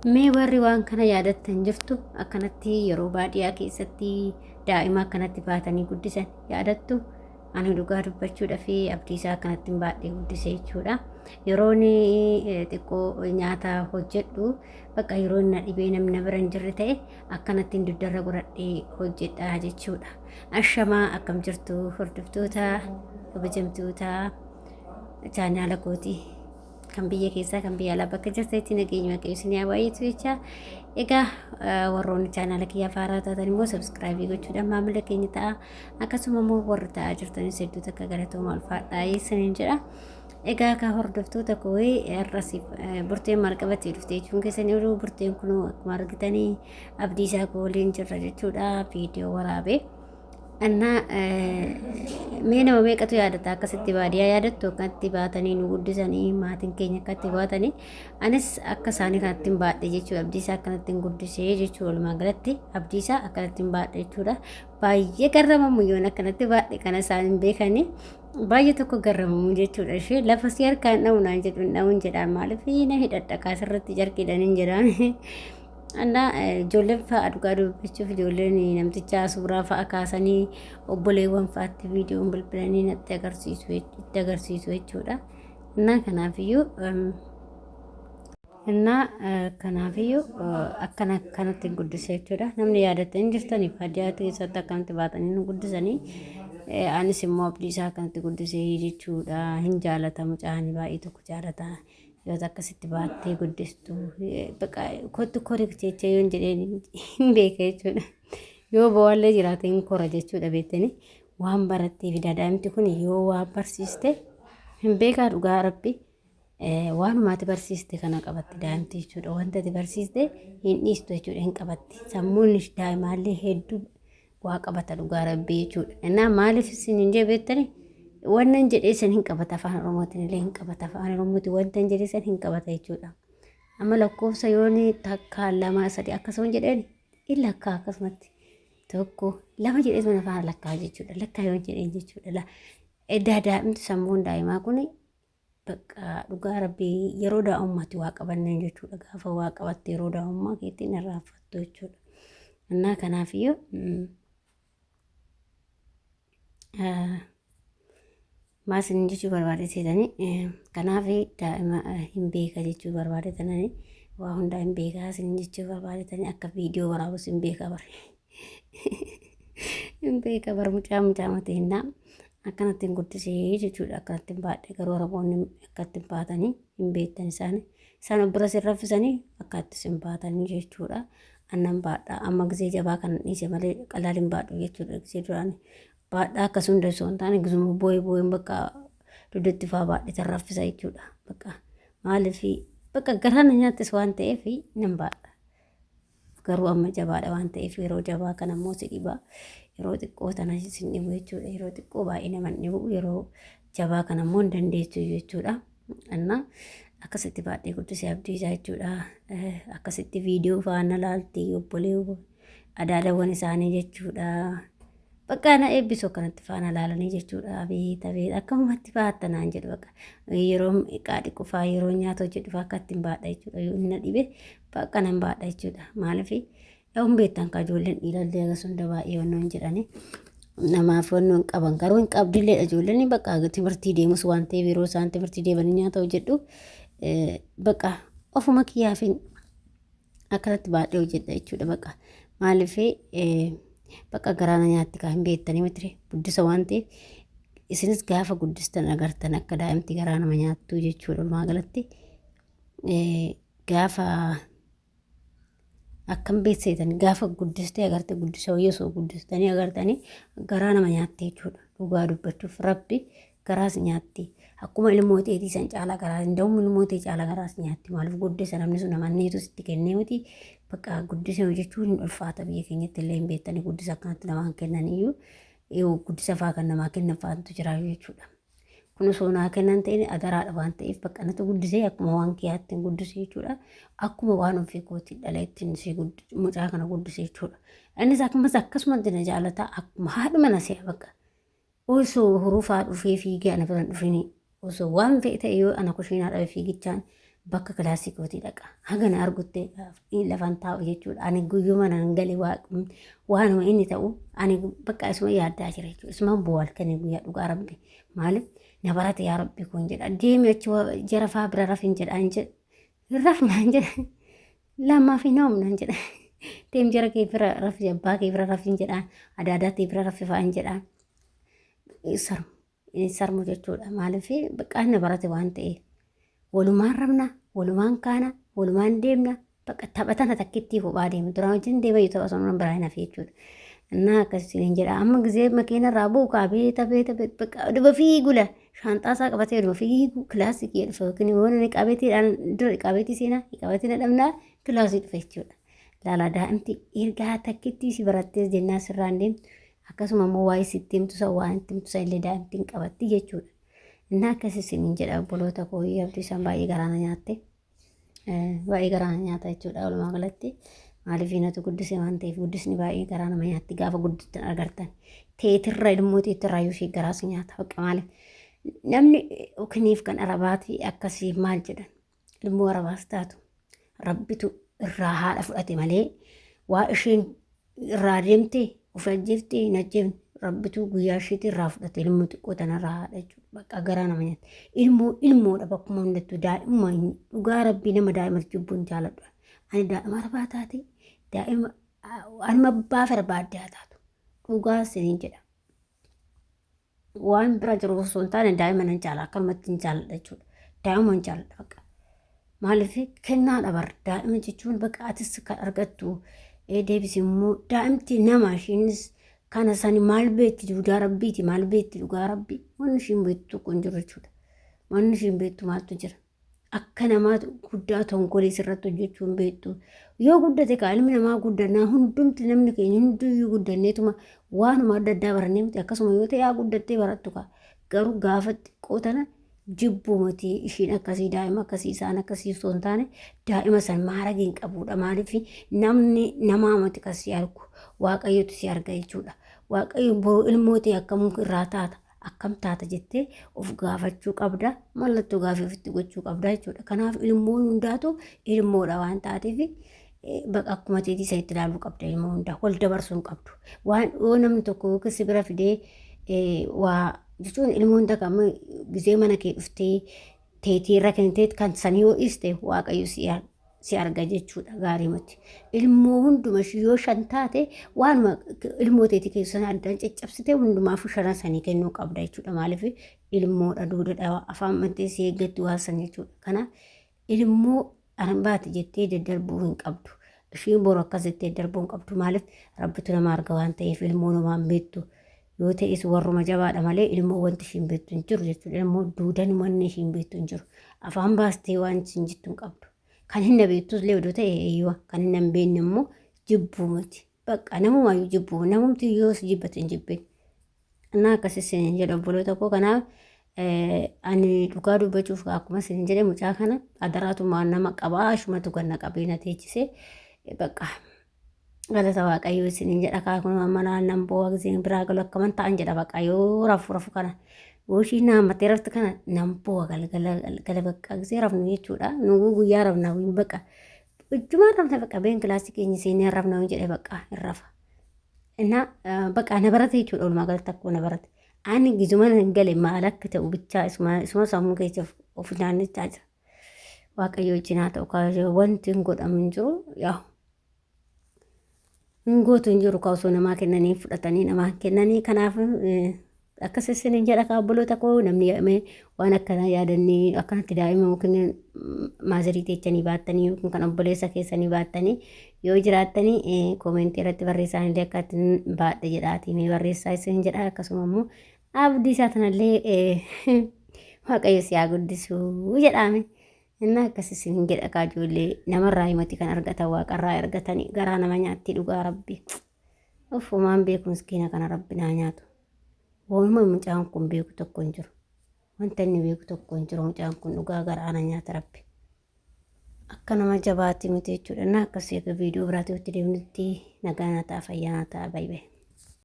Mee warri waan kana yaadattan jirtu akkanatti yeroo baadiyyaa keessatti daa'ima akkanatti baatanii guddisan yaadattu? Ani dhugaa dubbachuudha fi abdiisaa akkanatti hin baadhee guddise jechuudha. Yeroon xiqqoo nyaata hojjedhu bakka yeroo na dhibee namni na bira hin jirre ta'e akkanatti hin dugdarra godhadhee hojjedha jechuudha. Ashamaa akkam jirtu hordoftoota kabajamtoota chaanaala kootii. Kan biyya keessaa kan biyya alaa bakka jirtanitti nageenyi waaqayyo isin haa baay'atu jecha. Egaa warroonni chaanaala kiyyaa faaraa taatan immoo sabskraayibii gochuudhaan maamila keenya ta'a. Akkasuma immoo warri ta'aa jirtanis hedduu takka galatooma ulfaadhaa isiniin jedha. Egaa akka hordoftoota koo har'as burteen maal qabattee dhufte jechuun keessan yeroo burteen kun akkuma argitanii abdii isaa koo waliin jirra jechuudha viidiyoo waraabee. Annaa mee nama meeqatu yaadata akkasitti baadiyyaa yaadattu akkatti baatanii nu guddisanii maatiin keenya akkatti baatanii anis akka isaanii kanatti hin baadhe jechuudha abdii isaa akkanatti hin guddisee jechuudha walumaa galatti abdii isaa akkanatti hin baadhe jechuudha baay'ee garramamu yoon akkanatti baadhe kana isaan hin beekanii baay'ee tokko garramamu jechuudha ishee lafa si harkaan dha'u naan jedhu hin dha'uun jedhaan maaliif na hidhadha kaasirratti carqiidhaan hin jedhaan. Annaa ijoolleen fa'a dhugaa dubbachuuf ijoolleen namtichaa suuraa fa'a kaasanii obboleewwan fa'aatti viidiyoon bilbilanii natti agarsiisu itti agarsiisu jechuudha. Innaa kanaafiyyuu innaa kanaafiyyuu akkana kanatti guddise jechuudha. Namni yaadatte hin jirtanii baadiyyaa keessatti akkanatti baatanii nu guddisanii anis immoo abdii isaa akkanatti guddisee jechuudha. Hin jaalata mucaan baay'ee tokko jaalata. Yoo akkasitti baattee guddistu bakka kottu kori jecha yoon jedheen hin beeka jechuudha. Yoo bo'aallee jiraate hin kora jechuudha beektanii waan barattee fi daa'imti kun yoo waa barsiiste hin beekaa dhugaa rabbi waanuma ati barsiiste kana qabatti daa'imti jechuudha. Wanta ati barsiiste hin dhiistu jechuudha hin qabatti. Sammuun daa'imaallee hedduu waa qabata dhugaa rabbii jechuudha. Innaa maaliif isin hin jee beektani wannan jedhee san hin qabata afaan oromootiin illee hin qabata afaan oromootiin wanta hin jedhee san hin qabata jechuudha. Amma lakkoofsa yoon takka lama sadi akkasuma jedheen hin lakkaa akkasumatti tokko lama jedhee sun afaan lakkaa jechuudha. Lakkaa yoo jedheen jechuudha. Eddaa daa'imti sammuun daa'imaa kun Bakka dhugaa rabbii yeroo daa'ummaatti waa qabanneen jechuudha. Gaafa waa qabatte yeroo daa'ummaa keetti hin irraanfattu jechuudha. Innaa kanaafiyyuu maal isin jechuu barbaade seetanii kanaaf daa'ima hin beeka jechuu barbaade tanani waa hundaa hin beekaa isin jechuu barbaade tanii akka viidiyoo waraabus hin beeka bare. Hin beeka bar mucaa mucaa mateennaa akkanatti hin guddisee jechuudha akkanatti hin baadhe garuu araboonni akkatti hin baatanii hin beektan isaan isaan of bira sin raffisanii akkatti sin baatanii jechuudha annan baadha amma gisee jabaa kana dhiise malee qalaal hin baadhu jechuudha gisee duraan baadhaa akkas hunda osoo hin taane gisuma boo'ee boo'een bakka dugdatti faa baadhe tan raffisa jechuudha bakka maaliif bakka garaa na nyaattis waan ta'eef nan baadha. Garuu amma jabaadha waan ta'eef yeroo jabaa kana immoo si dhiba. Yeroo xiqqoo tana sin dhibu jechuudha. Yeroo xiqqoo baay'ee nama hin dhibu. Yeroo jabaa kana immoo hin dandeessu jechuudha. Innaa akkasitti baadhee guddisee abdii isaa jechuudha. Akkasitti viidiyoo faana laalti obbolee adaadawwan isaanii jechuudha. Bakka na eebbisu akkanatti faana laalanii jechuudha. Abeet abeet akkamumatti baatta naan jedhu bakka yeroo qaadhi qufaa yeroo nyaata hojjedhu fa'aa akka ittiin baadha jechuudha. Yoo inni na dhibe bakka nan baadha jechuudha. Maaliif yoo beektan kaa ijoolleen dhiirallee agas hunda baay'ee wannoo hin jedhani. Namaaf wannoo hin qaban garuu hin qabdilleedha ijoolleen bakka timirtii deemus waan ta'eef yeroo isaan timirtii deemanii nyaata hojjedhu bakka ofuma kiyyaafin akkanatti baadhee hojjedha jechuudha bakka maaliif bakka garaa na nyaatti kaa hin beektanii mitire guddisa waan ta'eef isinis gaafa guddistan agartan akka daa'imti garaa nama nyaattu jechuudha walumaa galatti gaafa akkam beekseetan gaafa guddistee agarte guddisa wayii osoo guddistanii agartanii garaa nama nyaatti jechuudha dhugaa dubbachuuf rabbi garaas nyaatti. Akkuma ilmoo teetii san caalaa garaa hin da'uun ilmoo tee caalaa garaas nyaatti. Maaliif guddisa namni sun amanneetu sitti kennee miti. Bakka guddisa hojjechuun hin ulfaata biyya keenyatti illee hin beektanii guddisa akkanatti namaan kennan iyyuu guddisa fa'aa kan namaa kennan fa'aatu jira jechuudha. Kun osoo naa kennan ta'in adaraadha waan ta'eef bakka natu guddisee akkuma waan kiyyaatti hin guddise jechuudha. Akkuma waan ofii kootii dhaleetti mucaa kana guddise jechuudha. Innis akkasumas akkasumatti na jaalata akkuma haadhuma na se'a bakka. Osoo hurufaa dhufee fiigee ana bira hin dhufini. Osoo waan fe'e ta'e yoo ana kushiinaa dhabe fiigichaan Bakka kilaasii kootii dhaqa. Haga na argutti lafan taa'u jechuudha. Ani guyyuma nan gale waanuma inni ta'u ani bakka isuma yaaddaa jira jechuudha. Isumaan bu'aa halkanii guyyaa dhugaa rabbi. Maaliif na barate yaa rabbi kun jedha. Deemi achi jara faa bira rafin jedha hin jedha. Hin rafnaan jedha. Lammaaf hin oomnaan jedha. Deem jara kee bira rafi abbaa kee bira rafin jedhaan. Adaadaa tee bira rafi fa'aan jedhaan. Sarmu. Sarmu jechuudha. Maaliif bakka na barate waan ta'eef. Walumaan rabna, walumaan kaana, walumaan deemna. Bakka tapha tana takkittii kophaa deema. Duraan wajjin deema yoo tapha sana biraa hin hafe jechuudha. Innaa akkasiin hin jedha. Amma gisee makiina irraa bu'u kaa beeta beeta bakka dhuma fiigula. Shaanxaa isaa qabatee dhuma fiigu kilaasii kiyya dhufa yookiin immoo inni qabeetiidhaan dura qabeetii seenaa qabeetii na dhabnaa kilaasii dhufa jechuudha. Laalaa daa'imti ergaa takkittii si barattees jennaa sirraa hin deemtu. Akkasuma immoo waa'ee sitti himtu san waan itti himtu san illee daa'imti hin qabatti jechuudha. Innaa akkas isiniin jedha obboloota koo abdii isaan baay'ee garaa na nyaatte. Baay'ee garaa na nyaata jechuudha walumaa galatti. Maaliif natu guddise waan ta'eef guddisni baay'ee garaa nama nyaatti gaafa guddittan agartan. Teetirra ilmoo teetirraa yoo ishee garaas nyaata bakka maaliif namni kiniif kan arabaati akkasii maal jedhan ilmoo arabaas taatu rabbitu irraa haadha fudhate malee waa isheen irraa deemte of ajjeefte hin ajjeefne rabbitu guyyaa isheetti irraa fudhate ilmoo xiqqoo tanarraa haadha jechuudha. Bakka garaa nama nyaata. Ilmoo ilmoodha bakkuma hundattuu daa'imuma dhugaa rabbii nama daa'ima jibbuun jaaladhu. Ani daa'ima arbaa taate daa'ima anuma abbaa barbaadde haa taatu. Dhugaa isiniin jedha. Waan bira jiru osoo hin taane daa'ima nan jaala akkanumatti hin jaaladha jechuudha. Daa'ima hin jaaladha bakka. Maaliif kennaadha bar daa'ima jechuun bakka atis kan argattu deebisi immoo daa'imti nama ishiinis kana sani maal beekti duudaa rabbiiti maal beekti dhugaa rabbii wanni ishiin beektu tokko hin jiru jechuudha. Wanni ishiin beektu maaltu jira? Akka namaa guddaa tonkolii sirratti hojjechuu hin beektu. Yoo guddate kaa ilmi namaa guddannaa hundumti namni keenya hunduyyuu guddanneetuma waanuma adda addaa barannee miti akkasuma yoo ta'e haa guddattee barattu kaa. Garuu gaafa xiqqoo tana jibbuumati ishiin akkasii daa'ima akkasii isaan akkasii osoo hin taane daa'ima san maaragii hin qabuudha. Maaliif namni namaa miti kan si argu waaqayyotu si arga jechuudha. Waaqayyo boruu ilmoo ta'e akkamuu irraa taata. Akkam taata jettee of gaafachuu qabda. Mallattoo gaafii ofitti gochuu qabda jechuudha. Kanaaf ilmoon hundaatu ilmoodha waan taateef baqa akkuma teetii sanitti ilaaluu qabda ilmoo hundaa wal dabarsuu hin qabdu. Waan yoo namni tokko yookiin si bira fidee waa jechuun ilmoon takka amma gizee mana kee dhuftee teetii irra kennitee kan san yoo dhiiste waaqayyo si arga jechuudha gaarii miti. Ilmoo hunduma ishii yoo shan taate waanuma ilmoo teetii keessa sana addaan caccabsitee hundumaafuu shanan sanii kennuu qabda jechuudha. Maaliif ilmoodha duudadha afaan mantee si eeggatti waan san jechuudha. Kanaaf ilmoo arbaati jettee daddarbuu hin qabdu. Ishiin boru akkas jettee daddarbuu hin qabdu. Maaliif rabbitu nama arga waan ta'eef ilmoo namaan beektu. Yoo ta'es warruma jabaadha malee ilmoo wanti ishiin beektu hin jiru jechuudha. Ilmoo duudan wanni ishiin beektu hin jiru. Afaan baastee waan ishiin jettu hin qabdu. Kan hin beektus illee odoo ta'e eeyyuu kan hin beekne immoo jibbuu miti. Bakka namumaayyuu jibbuu namumti yoo si jibbate hin jibbin. Innaa akkas isin jedha obboloota koo kanaaf ani dhugaa dubbachuuf akkuma isin jedhe mucaa kana adaraatumaan nama qabaa ishumatu ganna qabee na teechise bakka galata waaqayyoo isiniin jedha kaa kun amma naannan boo'a giseen biraa galu akkaman ta'an jedha bakka yoo rafu rafu kana yoo ishiin naammattee raftu kana nan boo'a galgala galgala bakka gisee rafnu jechuudha nu guyyaa rafna bakka ijjumaan rafna bakka been kilaasii keenya seenee rafna jedhe bakka hin rafa. Innaa bakka na barate jechuudha walumaa galatti akkuma na barate. Ani gizuma nan gale maal akka ta'u bichaa isuma sammuu keessa of naannichaa jira. Waaqayyo wajjin haa ta'u kaayoo wanti hin godhamu hin jiru yaa hin gootu hin jiru osoo namaa kennanii fudhatanii namaa kennanii kanaaf akkas isiniin jedha kaa obboloota koo namni yaa'ame waan akkanaa yaadannii akkanatti daa'ima yookiin maazarii teechanii baattanii yookiin kan obboleessa keessanii baattanii yoo jiraattanii koomentii irratti barreessaa illee akka ittiin baadhe jedhaatii mee barreessaa isin jedha akkasuma immoo abdii isaa tanallee waaqayyo si haa guddisuu jedhaame. Inni akkas isin jedha kaa ijoollee namarraa himati kan argatan waaqarraa argatanii garaa nama nyaatti dhugaa rabbi. Uffumaan beeku miskiina kana rabbi naa nyaatu. Waanuma mucaan kun beeku tokko hin jiru. Wanta inni beeku tokko hin jiru mucaan kun dhugaa garaa na nyaata rabbi. Akka nama jabaatti miti jechuudha. Inni akkas eega viidiyoo biraatti walitti deemnutti nagaa naa ta'a fayyaa naa ta'a baay'ee.